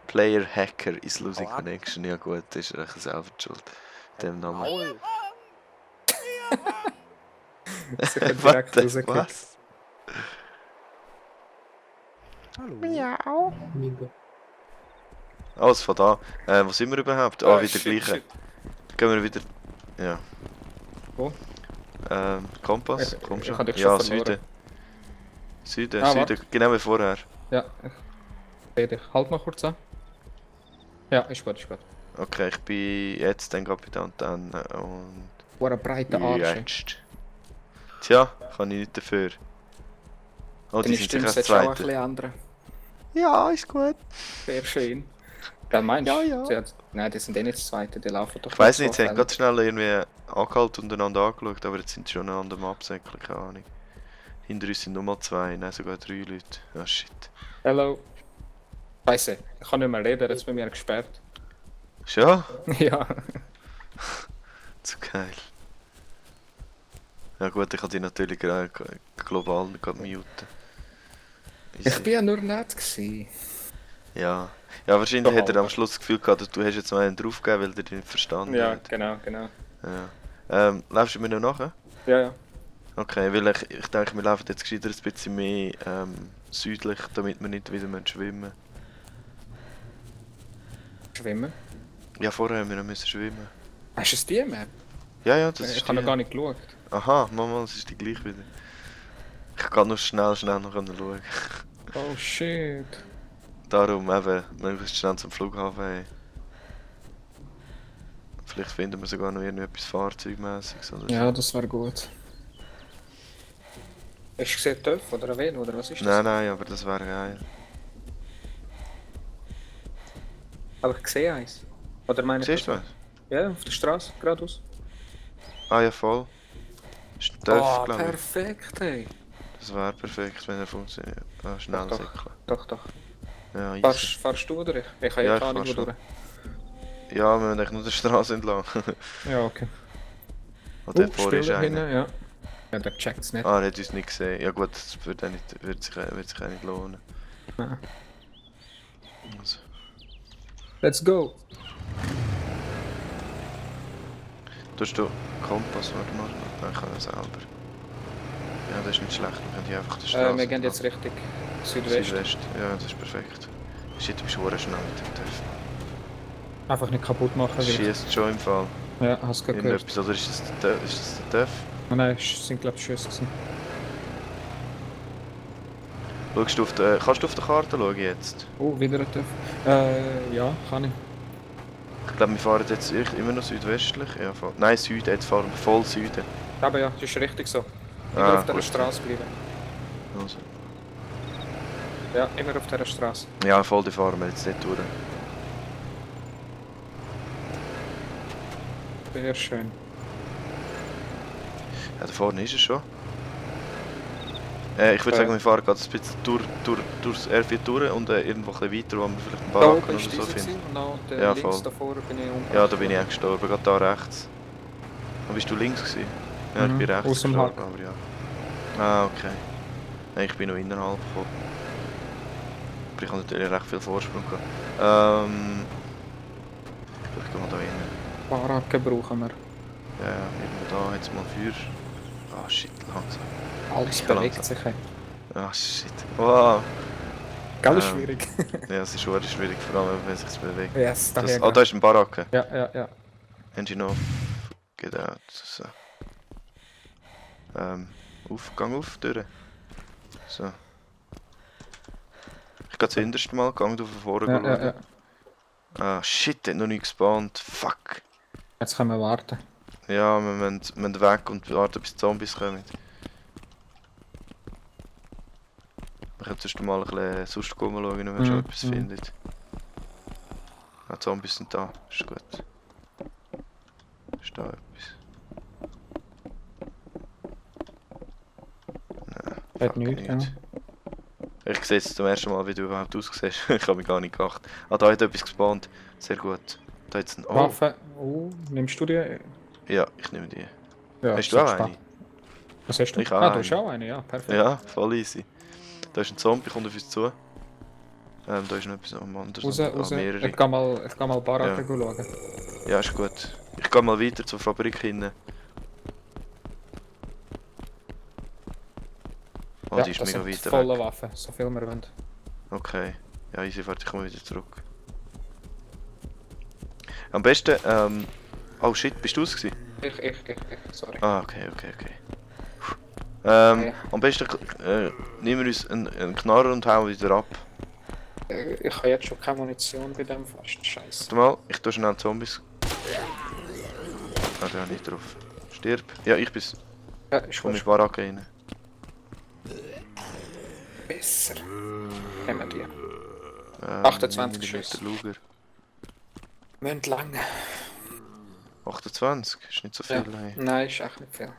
Player Hacker is losing connection. Ja gut, das ist er selber die schuld. Dem Namen. Maul. Sicher direkt What the- rausgekickt. was? Hallo. Miau. Mingo. Alles von da. Wo sind wir überhaupt? Ah, wieder gleiche. Gehen wir wieder... Ja. Wo? Kompass? Ich- Komm ich schon. hab dich schon Ja, verloren. Süden. Süden, Ah, Süden. Genau wie vorher. Ja, ich sehe dich. Halt mal kurz an. Ja, ist gut, ist gut. Okay, ich bin jetzt dann gerade bei der Antenne und... War ein breiter Arsch. Jetzt. Tja, kann ich nicht dafür. Oh, die Deine sind Stimme sicher als solltest du auch ein Zweite. bisschen ändern. Ja, ist gut. Sehr schön. Gell, meinst du? Ja, ja. Nein, die sind eh nicht das Zweite, die laufen doch Ich weiss so nicht, sie haben schnell. ganz schnell irgendwie angehalten und einander angeschaut, aber jetzt sind sie schon an der Mapsäckchen, keine Ahnung. Hinter uns sind nochmal 2, nein sogar 3 Leute. Ah shit. Hello. Scheiße, ich kann nicht mehr reden, jetzt bei mir gesperrt. Schon? Ja. Zu geil. Ja gut, ich kann die natürlich global gerade muten. Ich bin ja nur nett gewesen. Ja. Ja, wahrscheinlich Doch, hat er am Schluss das Gefühl gehabt, du hast jetzt mal einen draufgegeben, weil er dich nicht verstanden Ja, hat. genau, genau. Ja. Läufst du mir noch nachher? Ja, ja. Okay, weil ich denke, wir laufen jetzt gescheiter ein bisschen mehr südlich, damit wir nicht wieder schwimmen müssen. Schwimmen. Ja, vorher haben wir noch müssen schwimmen. Hast du es die Map? Ja, ja, das Ich ist habe noch die. gar nicht geschaut. Aha, Mama, das ist die gleich wieder. Ich kann nur schnell noch schauen. Oh shit. Darum eben, möglichst schnell zum Flughafen. Hey. Vielleicht finden wir sogar noch irgendetwas Fahrzeugmäßiges oder so. Ja, das wäre gut. Hast du gesehen TÜV oder ein Velo oder was ist das? Nein, aber das wäre geil. Aber ich sehe eins. Oder meine Siehst du was? Ja, auf der Straße, geradeaus. Ah ja, voll. Ist ein Töff, Oh, glaube ich. perfekt, ey. Das wäre perfekt, wenn er funktioniert. Ah, schnell Doch, säckeln. Doch, doch. Ja, easy. Fahrst du oder ich? Ich habe Ja, ja ich keine Ahnung, fahr wo schon. durch. Ja, wir müssen eigentlich nur der Straße entlang. Ja, okay. Und dort vorne ist Spieler einer. hinten, ja. Ja, der checkt's nicht. Ah, er hat uns nicht gesehen. Ja gut, das wird sich auch nicht lohnen. Nein. Also. Let's go! Tust du Kompass, warte mal. Nein, ich kann ja selber. Ja, das ist nicht schlecht, wir können hier einfach die Straße Wir gehen entlang. jetzt Richtung Südwest. Südwest. Ja, das ist perfekt. Shit, du bist verdammt schnell mit dem Töff. Einfach nicht kaputt machen. Das Will. schießt schon im Fall. Ja, hast du gerade gehört. Irgendetwas, oder ist das der Töff? Ist das der Töff? Oh nein, es sind glaube ich Schüsse gewesen. Schaust du auf die, kannst du auf der Karte schauen jetzt? Oh, wieder ein TÜV. Ja, kann ich. Ich glaube, wir fahren jetzt immer noch südwestlich. Ja, voll. Nein, Süden, jetzt fahren wir voll Süden. Aber ja, das ist richtig so. Immer Ah, auf dieser gut. Straße bleiben. Also. Ja, immer auf dieser Straße. Ja, voll, die fahren wir jetzt nicht durch. Sehr schön. Ja, da vorne ist er schon. Ich würde sagen, wir fahren gerade ein bisschen durchs R4 durch und irgendwo ein bisschen weiter, wo wir vielleicht ein Da paar oben Acken ist oder so diese finden. und noch der Ja, links voll. davor bin ich umgekommen. Ja, da bin ich auch gestorben, gerade da rechts. Und bist du links gewesen? Ja, ich Mhm, bin rechts aus dem gestorben, Hack. aber ja. Ah, okay. Nein, ich bin noch innerhalb gekommen. Aber ich habe natürlich recht viel Vorsprung gehabt. Ich gehe mal da rein. Baracken brauchen wir. Ja, irgendwo da, jetzt mal Feuer. Ah, shit, langsam. Alles Ja, bewegt langsam. sich. Hey. Ah, shit. Wow. Gell, ist Ähm, schwierig. Ja, es ist wirklich schwierig, vor allem wenn es sich bewegt. Yes, Das, daher. oh, da ist ein Baracke. Ja, ja, ja. Engine off. Get out. So. Gang auf, durch. So. Ich gehe zuhinterst mal, gang du von vorne Ja, schauen. ja, ja. Ah, shit, der hat noch nicht gespawnt. Fuck. Jetzt können wir warten. Ja, wir müssen weg und warten, bis die Zombies kommen. Wir können zuerst mal ein bisschen sonst schauen, wenn wir schon etwas finden. Ah, die Zombies sind da. Ist gut. Ist da etwas? Hat Fuck, nichts, ja. Ich sehe jetzt zum ersten Mal, wie du überhaupt aussiehst. Ich habe mich gar nicht gedacht. Ah, da hat etwas gespawnt. Sehr gut. Da hat's ein... Oh, Waffe. Oh, nimmst du die? ja, ich nehme die. Ja, Hast du auch super. eine? Was hast du? Ich auch Ah, du hast eine. auch eine, ja, perfekt. Ja, voll easy. Da ist ein Zombie, kommt auf uns zu. Da ist noch etwas am anderen. Raus, raus. Mehrere. Ich geh mal Baracken schauen. Ja, ist gut. Ich gehe mal weiter zur Fabrik hin. Oh, Ja, die ist das mega sind weit volle weg. Waffen, so viel wir wollen. Okay. Ja, easy, warte, ich komme wieder zurück. Am besten, oh shit, bist du es gewesen? Sorry. Ah, okay. Puh. Ja. Am besten nehmen wir uns einen Knarrer und hauen wieder ab. Ich habe jetzt schon keine Munition bei dem fast. Scheiße. Warte mal, ich tue schnell Zombies. Ah, der nicht drauf. Stirb. Ja, ich bin's. Ja, Ich ist komme in gut. die Baracke rein. Besser. Nehmen wir die. 28 Schuss. Luger. Müssen lange. 28, ist nicht so viel. Ja. Hey. Nein, ist echt nicht viel.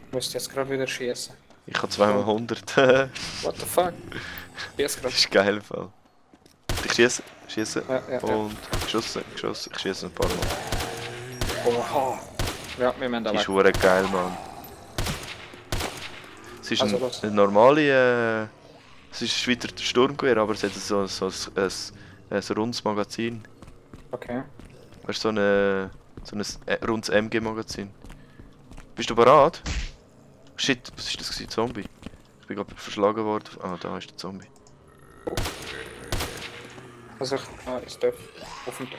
Ich müsste jetzt gerade wieder schießen. Ich habe 2x100. Das What the fuck? Schieß gerade. ist geil im Fall. Ich schieße Ja. und geschossen. Ich schieße ein paar Mal. Oha. Ja, wir müssen da Die ist weg. hure geil, Mann. Es ist Also ein, los. ein normale. Es ist ein Schweizer Sturmgewehr, aber es hat so ein rundes Magazin. Okay. Weißt du, so ein rundes MG-Magazin. Bist du bereit? Shit, was ist das gewesen? Zombie? Ich bin gerade verschlagen worden. Ah, da ist der Zombie. Also ist der auf dem Dach.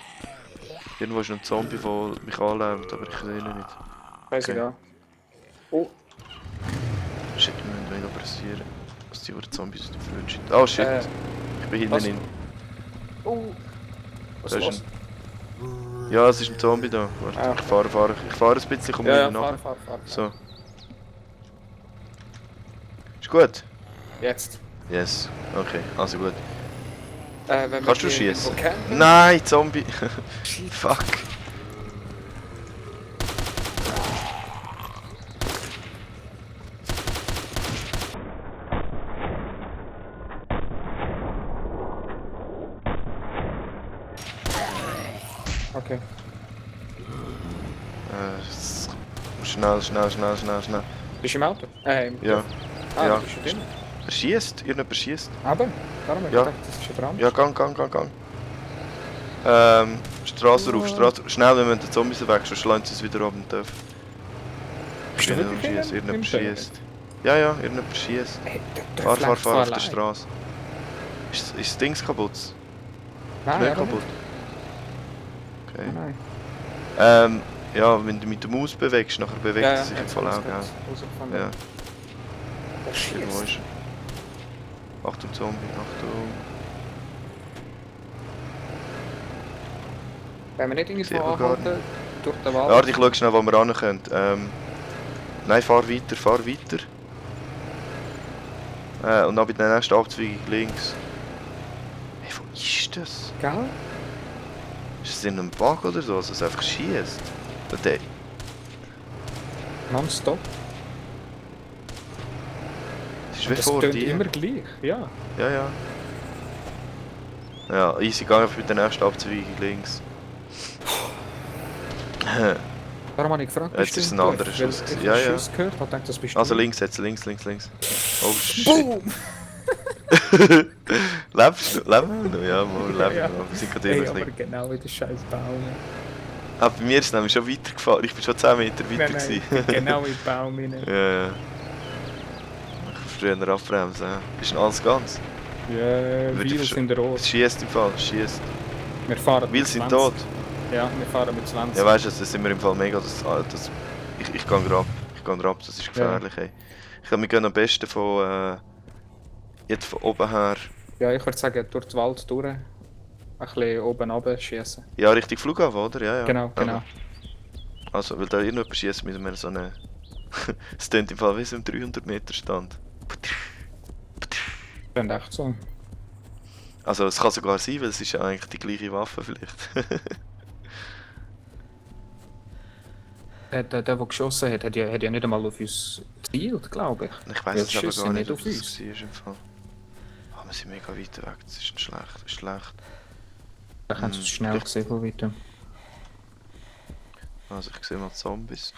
Irgendwo ist noch ein Zombie, der mich anläuft, aber ich sehe ihn nicht. Weiss ich Okay. auch. Oh, Shit, wir müssen mega pressieren. Was die Zombies aus dem Flöhen shit. Oh shit, ich bin hinten was? in. oh. Was Da ist ist los? Ja, es ist ein Zombie da. Warte, Ah. ich fahre ein bisschen, komme Ja, wieder ja, nach. fahr. So. Ist gut? Jetzt. Yes. Okay, also gut. Wenn wir Kannst du die schießen? irgendwo campen- Nein, Zombie! Fuck! Okay. Schnell. Bist du im Auto? Im Ja. Dorf? Ah, Ja. du bist schon drin. Er schießt, irgendjemand schießt. Aber, darum habe ich Ja. gedacht, das ist ein Brand. Ja, gang. Straße rauf, Straße. Schnell, wir müssen die Zombies weg, sonst lassen sie es wieder ab und dürfen. Bist du wirklich schießt, im irgendjemand Dorf? schießt. Ja, irgendjemand schießt. Hey, der Fahr flankt auf der allein. Straße. Ist das Dings kaputt? Nein, Nicht aber kaputt? Okay. Nein. Ja, wenn du mit der Maus bewegst, nachher bewegt Ja, er sich im Fall auch, gell? Rausgefunden. Ja, Der irgendwo schießt. ist er. Achtung Zombie, Achtung. Wenn wir nicht Sieht irgendwo man gar anhalten, durch den Wald. Warte, ich schau schnell, wo wir ran können. Nein, fahr weiter. Und dann bei der nächsten Abzweigung links. Hey, wo ist das? Gell? Ist das in einem Bug oder so, dass es einfach schießt? Der... Nonstop. Das ist wie Das vor tönt dir. immer gleich, ja. Ja. Ja, easy, geh einfach bei der nächsten Abzweigung links. Darum habe ich gefragt, Jetzt ist es ein anderer Schuss gewesen. Ja, Ich ja. habe Schuss gehört und dachte, das bist Also du. links jetzt, links. Oh shit. Boom! Lebst du? Leben wir noch? Ja, mal, leben Ja. wir noch. Wir sind gerade Hey, immer aber ein genau in den scheiß Baum. Ah, bei mir ist es nämlich schon weitergefahren. Ich bin schon 10 Meter weiter gewesen. genau in den Baum rein. Ja. Ich kann früher abbremsen. Ja. Ist denn alles ganz? Ja, Würde ich Wheels versch- in der Rot. Es schießt im Fall, es schießt. Wir fahren mit Wheels sind 20. tot. Ja, wir fahren mit 20. Ja, weißt du, das sind wir im Fall mega. Ich gehe grad ab, das ist gefährlich. Ey. Ich glaube, wir gehen am besten von. Jetzt von oben her. Ja, ich würde sagen, durch den Wald durch. Ein bisschen oben runter schießen. Ja, Richtung Flughafen, oder? Ja. Genau. Also, weil da irgendjemand schießt, müssen wir so eine. Es klingt im Fall wie so im 300 Meter Stand. Dann echt so. Also, es kann sogar sein, weil es ist ja eigentlich die gleiche Waffe vielleicht. Der geschossen hat ja nicht einmal auf uns gezielt, glaube ich. Ich weiß Ja, es die aber Schüsse gar nicht nicht, auf ob das uns. war im Fall. wir sind mega weit weg, das ist nicht schlecht, das ist schlecht. Da haben sie es schnell gesehen von weitem. Also ich sehe mal Zombies.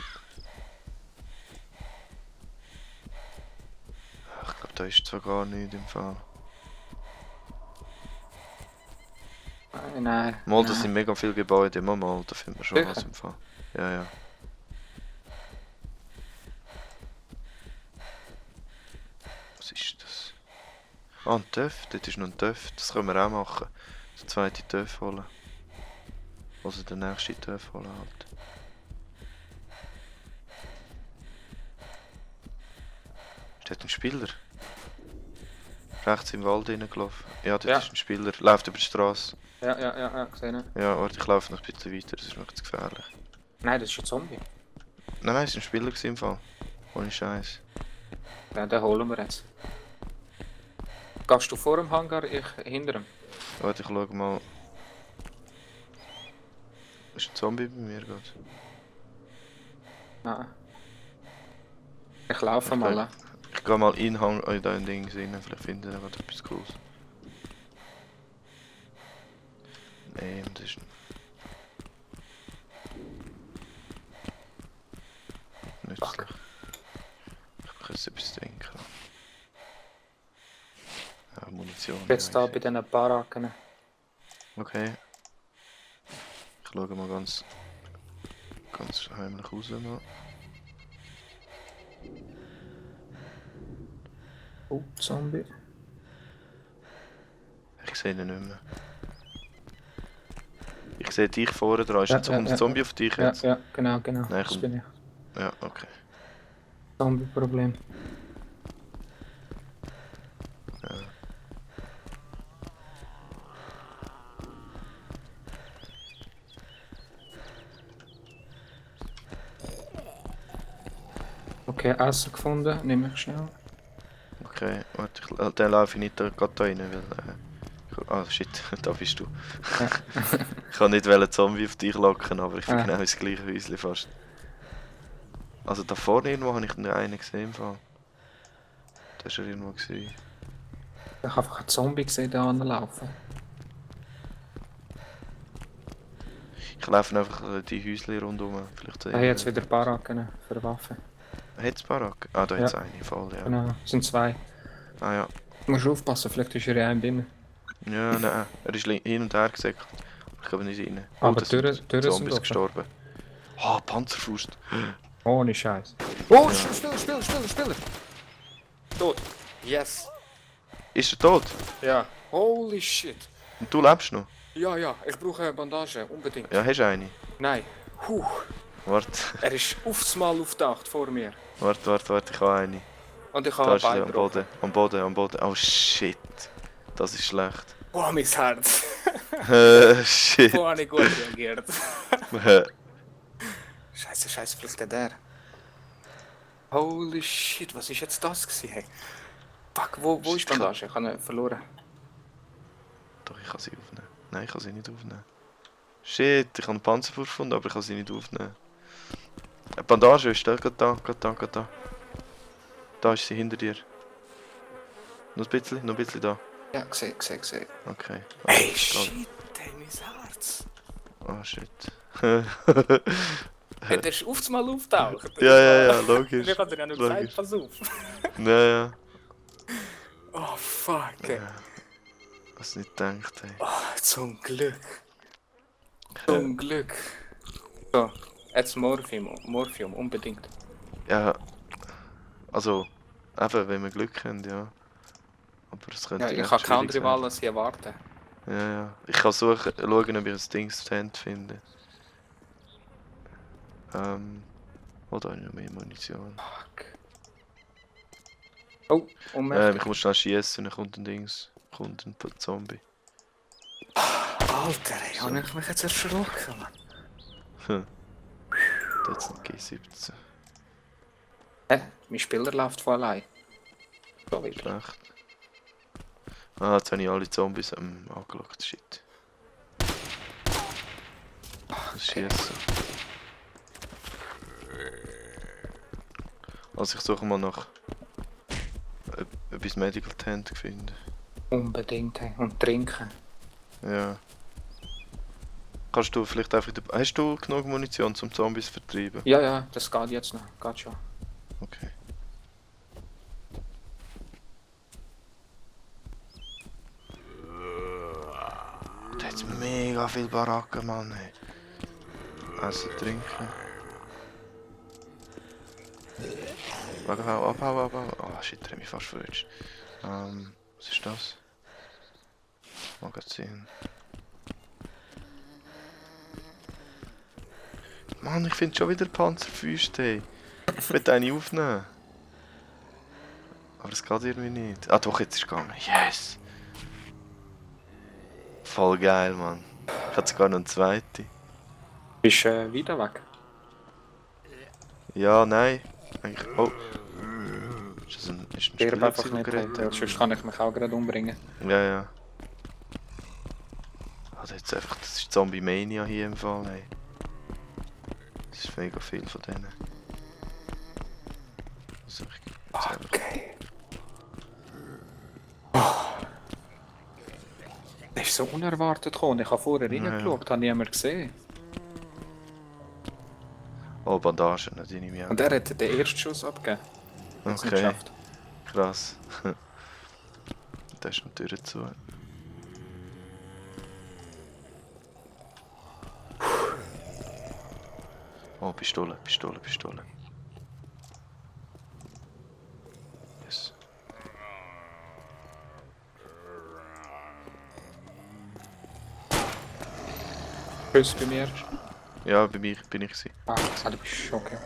Ich glaube, da ist zwar gar nichts im Fall. Nein. Mal, da nein. sind mega viele Gebäude, immer mal, da finden wir schon Sicher? was im Fall. Ja, ja. Was ist das? Ah, ein Töff, dort ist noch ein Töff, das können wir auch machen. Den zweiten Töff holen. Also den nächsten Töff holen halt. Ist dort ein Spieler? Rechts im Wald reingelaufen. Ja, dort Ja. ist ein Spieler, läuft über die Straße. Ja, gesehen. Ja, warte, ich laufe noch ein bisschen weiter, das ist noch zu gefährlich. Nein, das ist ein Zombie. Nein, es war ein Spieler gewesen im Fall. Ohne Scheiß. Ja, den holen wir jetzt. Gehst du vor dem Hangar, ich hinter ihm? Warte, ich schau mal. Ist ein Zombie bei mir gerade? Nein. Ich laufe Okay. mal. Ich gehe mal in dein Ding rein, vielleicht finden wir gerade etwas Cooles. Nee, das ist nicht Fuck. schlecht. Ich muss jetzt etwas trinken. Ja, Munition. Jetzt da bei diesen Baracken. Okay. Ich schaue mal ganz heimlich raus. Mal. Oh, Zombie. Ich sehe ihn nicht mehr. Ich sehe dich vorne dran. Ja, Ist kommt ein Zombie auf dich jetzt? Ja, genau. Nein, Das komm. bin ich. Ja, okay. Zombie-Problem. Ja. Okay, Essen gefunden. Nimm ich schnell. Okay, warte, dann laufe ich nicht gerade da rein, weil... Ah, shit, da bist du. Ja. Ich kann nicht einen Zombie auf dich locken, aber ich bin Ah. genau ins gleiche Häuschen fast. Also da vorne irgendwo habe ich noch einen gesehen im Fall. Da ist er irgendwo gewesen. Ich habe einfach einen Zombie gesehen, da anlaufen. Ich laufe einfach die Häuschen rundum. Vielleicht Ah, jetzt wieder Baracken für Waffen. Hat es Barack? Ah, da Ja. hat es eine, voll, ja. Genau, es sind zwei. Ah ja. Du musst aufpassen, vielleicht ist er ja ein drin. Ja, nein, er ist hin und her gesäckelt. Ich glaube nicht rein. Aber da sind Türen sind Zombies offen. gestorben. Ah, Panzerfaust. Ohne Scheiß. Oh, Ja. Spieler! Tot. Yes. Ist er tot? Ja. Holy shit. Und du lebst noch? Ja, ich brauche eine Bandage, unbedingt. Ja, hast du eine? Nein. Puh. Warte, Er ist aufs Mal auftaucht vor mir. warte, ich habe eine. Und ich Da habe ist er ein am Bein Boden, am Boden. Oh shit. Das ist schlecht. Oh, mein Herz. Shit. Wo habe ich gut reagiert. Scheiße, vielleicht der. Holy shit, was ist jetzt das gewesen? Hey? Fuck, wo ist die Bandage? Ich habe ihn verloren. Doch, ich kann sie aufnehmen. Nein, ich kann sie nicht aufnehmen. Shit, ich habe einen Panzerfaust gefunden, aber ich kann sie nicht aufnehmen. Eine Bandage ist da, gerade da. Da ist sie hinter dir. Noch ein bisschen da. Ja, gesehen. Okay. Hey, Ah, shit, hey, mein Herz. Oh shit. Hey, der ist aufs Mal auftaucht. ja, logisch. Ich habe dir ja nur Logisch. gesagt, pass auf. Ja. Oh, fuck. Hey. Was nicht gedacht, ey. Oh, zum Glück. Zum Glück. So, jetzt Morphium, unbedingt. Ja. Also, eben, wenn wir Glück haben, ja. Aber es könnte Ja, ich recht habe keine andere schwierig Wahl sein. als hier warten. Ja. Ich kann schauen, ob ich ein Dingsstand finde. Oder habe ich noch mehr Munition? Fuck. Oh, unmerklich. Ich muss schnell schießen, dann kommt ein Dings. Kommt ein Zombie. Alter, ey, habe ich mich jetzt erschrocken, Mann. Das ist ein G17. Mein Spieler läuft von allein. So wieder. Schlecht. Ah, jetzt habe ich alle Zombies angeschaut. Shit. Das Schießen. Also ich suche mal nach etwas Medical Tent finden. Unbedingt, hey. Und trinken. Ja. Kannst du vielleicht einfach... Hast du genug Munition zum Zombies vertreiben? Ja, ja, das geht jetzt noch. Geht schon. Okay. Da hat's mega viel Baracken, Mann. Ey. Essen, trinken. Abhauen. Oh shit, der hat mich fast verrutscht. Was ist das? Magazin. Mann, ich finde schon wieder Panzerfüße, ey. Ich will eine aufnehmen. Aber es geht irgendwie nicht. Ah doch, jetzt ist es gegangen. Yes! Voll geil, Mann. Ich hatte sogar noch eine zweite. Bist du wieder weg? Ja, nein. Eigentlich... Oh. Ist das ein Ich Spieler, einfach der nicht, geredet hey. hat? Sonst kann ich mich auch gerade umbringen. Ja, ja. Also jetzt einfach, das ist Zombie Mania hier im Fall, ey. Das ist mega viel von denen. Also ich jetzt einfach... Okay. Das ist so unerwartet gekommen. Ich habe vorher reingeschaut, habe niemand gesehen. Oh, Bandagen, die nehme ich auch. Und er hat den ersten Schuss abgegeben. Hat's nicht Okay, geschafft. krass. Da ist noch die Tür zu. Oh, Pistole. Yes. Schuss bei mir. Ja, bei mir bin ich gewesen. Ah, du bist okay.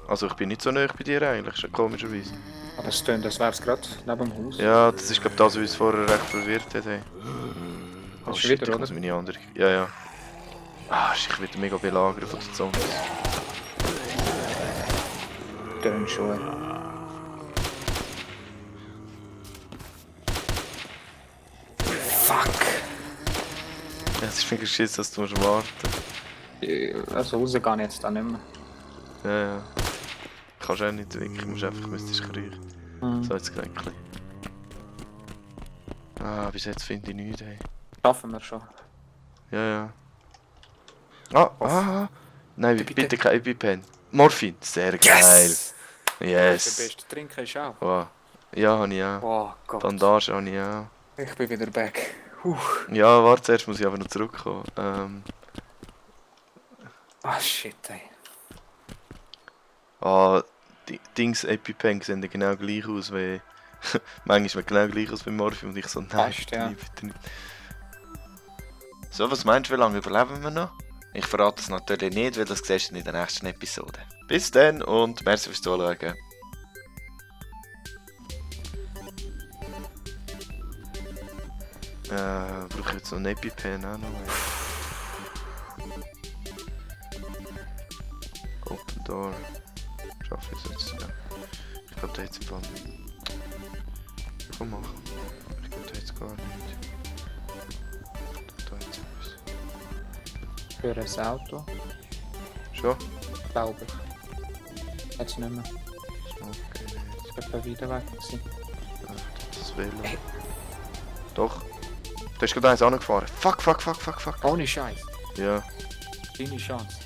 Also ich bin nicht so nah bei dir eigentlich, komischerweise. Aber es tönt, als wäre es gerade neben dem Haus. Ja, das ist glaube das, was uns vorher recht verwirrt hat. Hey. Oh Ist shit, wieder, ich oder? muss meine andere... Ja, ja. Ah, shit, ich werde mega belagert von den Zombies. Tönt schon. Fuck! Ja, es ist mega schiss, dass du musst warten. Also rausgehen jetzt dann nicht mehr. Ja, ja. Kannst auch nicht wirklich, du musst einfach müsstest kriechen. So, jetzt Kränkchen. Ah, bis jetzt finde ich nichts, ey. Schaffen wir schon. Ja, ja. Ah! Nein, Bitte. bitte kein EpiPen. Morphin, sehr geil. Der Yes! beste Trinken ist auch. Wow. Ja, habe ich auch. Oh Gott. Bandage habe ich auch. Ich bin wieder back. Ja, warte, zuerst muss ich aber noch zurückkommen. Ah shit, ey. Die Dings EpiPen sehen genau gleich aus wie... Manchmal sieht genau gleich aus beim Morphin und ich so, nein, Fast, bitte ja. nicht, bitte nicht. So, was meinst du, wie lange überleben wir noch? Ich verrate es natürlich nicht, weil das siehst du in der nächsten Episode. Bis dann und merci fürs Zuschauen. Brauche ich jetzt noch einen EpiPen auch noch? Open Door. Schaffe ich es jetzt? Ja. Ich glaube, da jetzt im Fall nicht. Komm machen. Ich glaube, da jetzt gar nicht. Da jetzt etwas. Für ein Auto, Schon? glaube ich. Jetzt nicht mehr. Okay, Ich bin etwa wieder weg gewesen. das Velo. Doch. Da ist gerade eins angefahren. Fuck. Ohne Scheiß. Ja. Deine Chance.